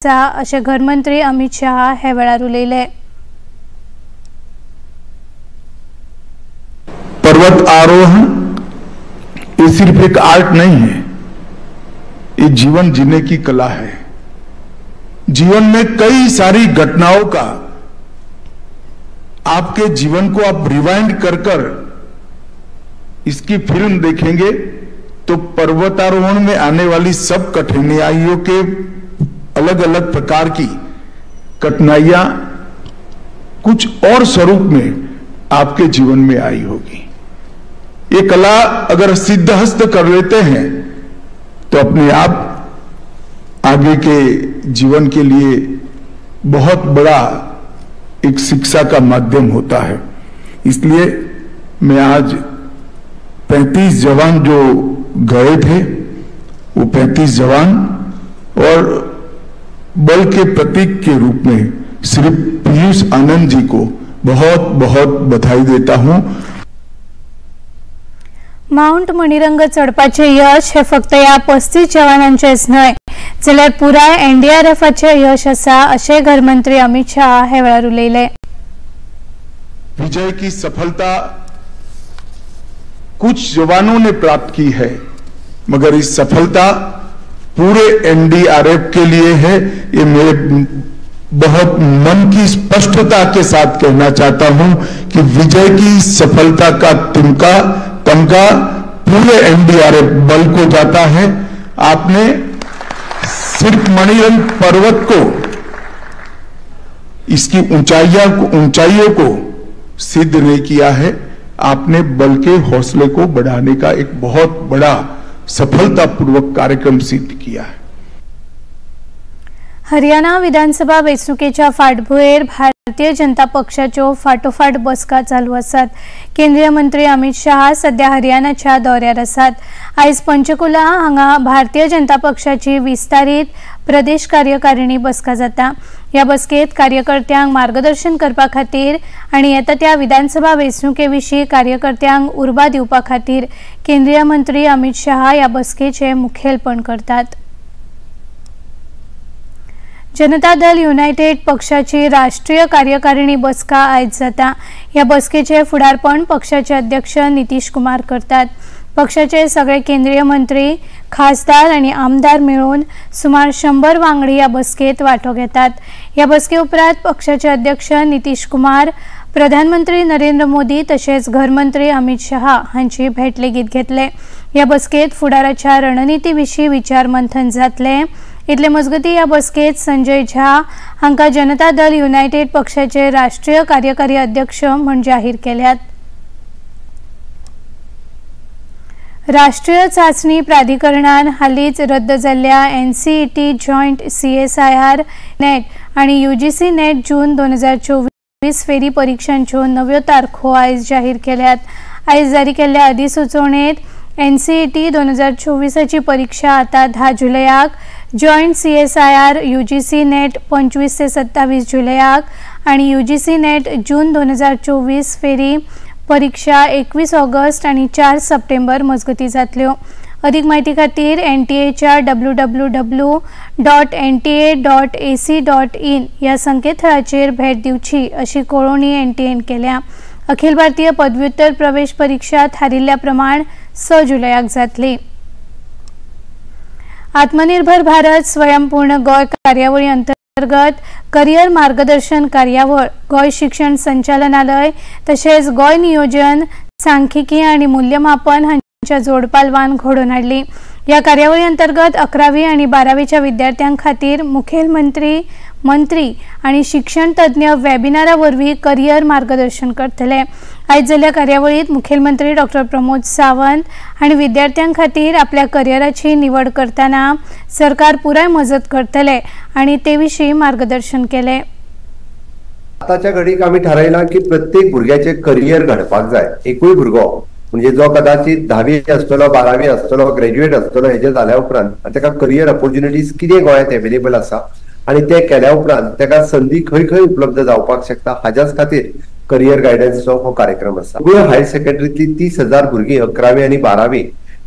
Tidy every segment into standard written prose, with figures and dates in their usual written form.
आसा अशें घरमंत्री अमित शहा हे वेळार उलयले। पर्वत आरोहण ये सिर्फ एक आर्ट नहीं है, ये जीवन जीने की कला है। जीवन में कई सारी घटनाओं का आपके जीवन को आप रिवाइंड कर कर इसकी फिल्म देखेंगे तो पर्वतारोहण में आने वाली सब कठिनाइयों के अलग अलग प्रकार की कठिनाइयां कुछ और स्वरूप में आपके जीवन में आई होगी। ये कला अगर सिद्धहस्त कर लेते हैं तो अपने आप आगे के जीवन के लिए बहुत बड़ा एक शिक्षा का माध्यम होता है। इसलिए मैं आज 35 जवान जो गए थे वो 35 जवान और बल के प्रतीक के रूप में श्री पीयूष आनंद जी को बहुत बहुत बधाई देता हूं। माउंट मणिरंग चढपाचें यश हे फक्त ह्या 35 जवानांचेंच न्हय जाल्यार पुराय एनडीआरएफाचें यश आसा अशें घरमंत्री अमित शहा हे वेळार उलयले। विजय की सफलता कुछ जवानों ने प्राप्त की है, मगर इस सफलता पूरे एनडीआरएफ के लिए है। ये मेरे बहुत मन की स्पष्टता के साथ कहना चाहता हूं कि विजय की सफलता का तमगा पूरे एनडीआरएफ बल को जाता है। आपने सिर्फ मणिरंग पर्वत को, इसकी ऊंचाइयों को सिद्ध नहीं किया है, आपने बल के हौसले को बढ़ाने का एक बहुत बड़ा सफलतापूर्वक कार्यक्रम सिद्ध किया है। हरियाणा विधानसभा वेंचणुकेच्या फाटभुंयेर भारतीय जनता पक्षाच्यो फाटोफाट बसका चालू आसात। केंद्रीय मंत्री अमित शहा सध्या हरियाणाच्या दौऱ्यार आसात। आयज पंचकुला हांगा भारतीय जनता पक्षाची विस्तारीत प्रदेश कार्यकारिणी बसका जाता। ह्या बसकेत कार्यकर्त्यांक मार्गदर्शन करपा खातीर आनी येता त्या विधानसभा वेंचणुके विशीं कार्यकर्त्यांक उर्बा दिवपा खातीर केंद्रीय मंत्री अमित शहा ह्या बसकेचे मुखेलपण करतात। जनता दल युनायटेड पक्षाची राष्ट्रीय कार्यकारिणी बसका आयज जाता। ह्या बसकेचे फुडारपण पक्षाचे अध्यक्ष नितीश कुमार करतात। पक्षाचे सगळे केंद्रीय मंत्री, खासदार आनी आमदार मेळून सुमार 100 वांगडी ह्या बसकेत वांटो घेतात। ह्या बसके उपरांत पक्षाचे अध्यक्ष नितीश कुमार, प्रधानमंत्री नरेंद्र मोदी तशेंच घरमंत्री अमित शहा हांची भेट लेगीत घेतले। ह्या बसकेत फुडाराच्या रणनिती विशीं विचार मंथन जातलें। इतले मजगती ह्या बसकेत संजय झा हांकां जनता दल युनायटेड पक्षाचे राष्ट्रीय कार्यकारी अध्यक्ष म्हूण जाहीर केल्यात। राष्ट्रीय चाचणी प्राधिकरणान हालींच रद्द जाल्ल्या एनसीईटी जॉयंट सीएसआयआर नेट आनी यूजीसी नेट जून 2024 फेरी परिक्षांच्यो नव्यो तारखो आयज जाहीर केल्यात। आयज जारी केल्ल्या अधिसुचोवणेंत एनसीईटी 2024ची परीक्षा आता 10 जुलयाक, जॉयंट सीएसआयआर यूजीसी नेट 25 ते 27 जुलयाक आनी यूजीसी नेट जून 2024 फेरी परीक्षा 21 ऑगस्ट आनी 4 सप्टेंबर मजगती जातल्यो। अधिक माहिती खातीर एनटीएच्या www.nta.ac.in ह्या संकेतथळाचेर भेट दिवची अशी कळोवणी एनटीएन केल्या। अखिल भारतीय पदव्युत्तर प्रवेश परीक्षा थारिल्ल्या प्रमाण 6 जुलयाक जातली। आत्मनिर्भर भारत स्वयंपूर्ण गोंय कार्यावळी अंतर्गत करियर मार्गदर्शन कार्यावळ गोंय शिक्षण संचालनालय तशेंच गोंय नियोजन सांख्यिकी आनी मूल्यमापन हांच्या जोडपालवान घडोवन हाडली। ह्या कार्यावळी अंतर्गत 11वी आनी 12वीच्या विद्यार्थ्यां खातीर मुखेलमंत्री, मंत्री आनी शिक्षण तज्ञ वेबिनारा वरवीं करियर मार्गदर्शन करतले। आयज जाल्ल्या कार्यावळींत मुखेलमंत्री डॉक्टर प्रमोद सावंत आनी विद्यार्थ्यां खातीर आपल्या करियराची निवड करतना सरकार पुराय मजत करतले आनी ते विशीं मार्गदर्शन केलें। आताच्या घडीक आमी थारायलां की प्रत्येक भुरग्याचें करियर घडपाक जाय। एकूय भुरगो म्हणजे जो कदाचित 10वी आसतलो, 12वी आसतलो, ग्रॅज्युएट आसतलो, हेजे जाल्या उपरांत ताका करियर ऑपॉर्च्युनिटीज कितें गोंयांत अवेलेबल आसा आनी ते केल्या उपरांत ताका संदी खंय खंय उपलब्ध जावपाक शकता हाज्याच खातीर करियर गायडन्सचो हो कार्यक्रम आसा। गोंय हायर सेकंडरीतली 30,000 भुरगीं 11वी आनी 12वी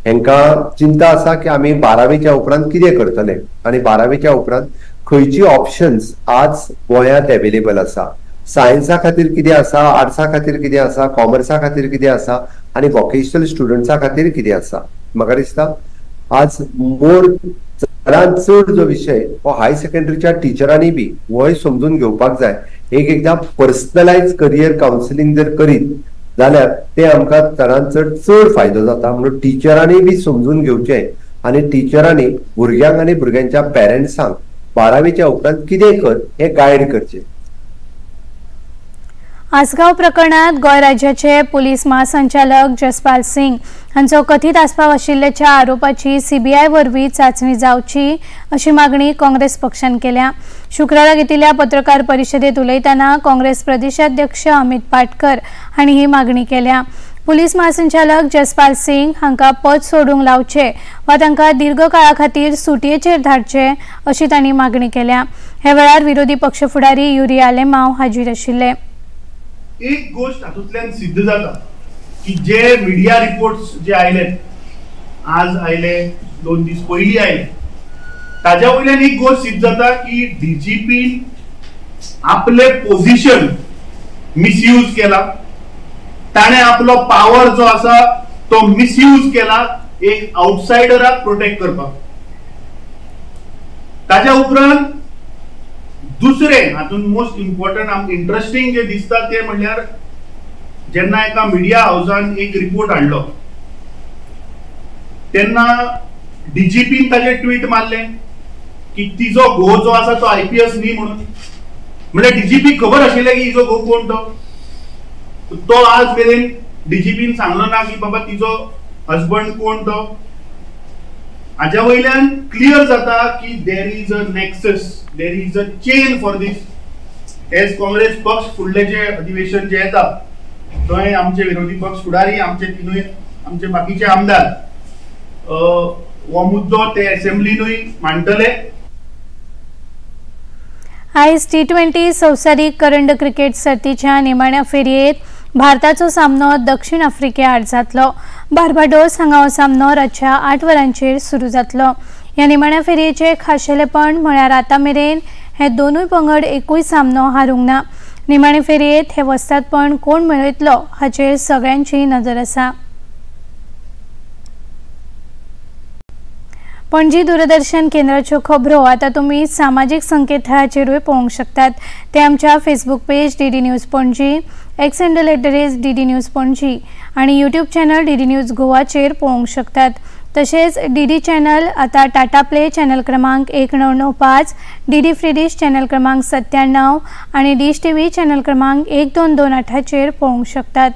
हेंकां चिंता आसा की आमी 12वीच्या उपरांत कितें करतले आनी 12वीच्या उपरांत खंयची ऑप्शन्स आज गोंयांत एवेलेबल आसा, सायन्सा खातीर कितें आसा, आर्ट्सा खातीर कितें आसा, कॉमर्सा खातीर कितें आसा आनी वोकेशनल स्टुडंट्सा खातीर कितें आसा. म्हाका दिसता आज मोर चडान चड जो विशय हो हायर सेकंडरीच्या टिचरांनी बी होय समजून घेवपाक जाय. एक एकदां पर्सनलायज करियर कावन्सिलींग जर करीत जाल्यार ते आमकां चडान चड चड फायदो जाता. म्हणून टिचरांनी बी समजून घेवचें आनी टिचरांनी भुरग्यांक आनी भुरग्यांच्या पेरंट्सांक 12वीच्या उपरांत कितें कर हें गायड करचें. आसगांव प्रकरणात गोंय राज्याचे पुलीस महासंचालक जसपाल सिंग हांचो कथीत आस्पाव आशिल्ल्याच्या आरोपाची सीबीआय वरवीं चांचणी जावची अशी मागणी काँग्रेस पक्षान केल्या. शुक्रारा घेतिल्ल्या पत्रकार परिशदेत उलयतना काँग्रेस प्रदेशाध्यक्ष अमित पाटकर हांणी ही मागणी केल्या. पुलीस महासंचालक जसपाल सिंग हांकां पद सोडूंक लावचे वा तांकां दीर्घकाळा खातीर सुटयेचेर धाडचे अशी तांणी मागणी केल्या. ह्या वेळार विरोधी पक्ष फुडारी युरी आलेमाव हाजीर आशिल्ले. एक गोष्ट हातूंतल्यान सिद्ध जाता की जे मिडिया रिपोर्ट्स जे आयले आज आयले, 2 दीस पयलीं आयले, ताज्या वयल्यान एक गोष्ट सिद्ध जाता की डीजीपीन आपले पोझिशन मिसयूज केला, ताणें आपलो पावर जो आसा तो मिसयूज केला एक आउटसायडराक प्रोटेक्ट करपाक. ताज्या उपरांत दुसरें हातूंत मोस्ट इम्पॉर्टंट आमकां इंट्रस्टिंग जे दिसता ते म्हणल्यार जेन्ना एका मिडिया हावसान एक रिपोर्ट हाडलो तेन्ना डीजीपीन ताजेर ट्वीट मारलें की तिजो घोव जो आसा तो आयपीएस न्ही म्हणून. म्हणल्यार डीजीपी खबर आशिल्लें की हिजो घोव कोण तो, तो आज मेरेन डीजीपीन सांगलो ना की बाबा तिजो हजबंड कोण तो. हाज्या वयल्यान क्लियर जाता की there is a nexus, there is a chain for this. As Congress पक्ष फुडले जे अधिवेशन जे येता थंय आमचे विरोधी पक्ष फुडारी, आमचे तिनूय आमचे बाकीचे आमदार हो मुद्दो ते असेंब्लीनूय मांडटले. आयज T20 संवसारीक करंड क्रिकेट सर्तीच्या निमाण्या फेरयेत भारताचो सामनो दक्षिण आफ्रिके आड जातलो. बार्बाडोस हांगा हो सामनो रातच्या 8 वरांचेर सुरू जातलो. ह्या निमाण्या फेरयेचें खाशेलेपण म्हळ्यार आतां मेरेन हे दोनूय पंगड एकूय सामनो हारूंक ना. निमाणे फेरयेत हे वस्तादपण कोण मेळयतलो हाचेर सगळ्यांची नदर आसा. पणजी दूरदर्शन केंद्राच्यो खबरो आतां तुमी सामाजीक संकेतथळाचेरूय पळोवंक शकतात. ते आमच्या Facebook page DD news Panaji, X handle @DD news Panaji आनी यूट्यूब चॅनल डीडी न्यूज गोवाचेर पळोवंक शकतात. तशेंच डीडी चॅनल आतां टाटा प्ले चॅनल क्रमांक 1995, डीडी फ्री डिश चॅनल क्रमांक 97 आनी डिश टीव्ही चॅनल क्रमांक 1228चेर पळोवंक शकतात.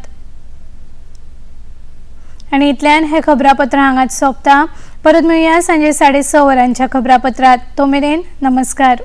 आनी इतल्यान हे खबरापत्र हांगाच सोंपता. परत मेळुया सांजे 6:30 वरांच्या खबरापत्रात. तो मेरेन नमस्कार.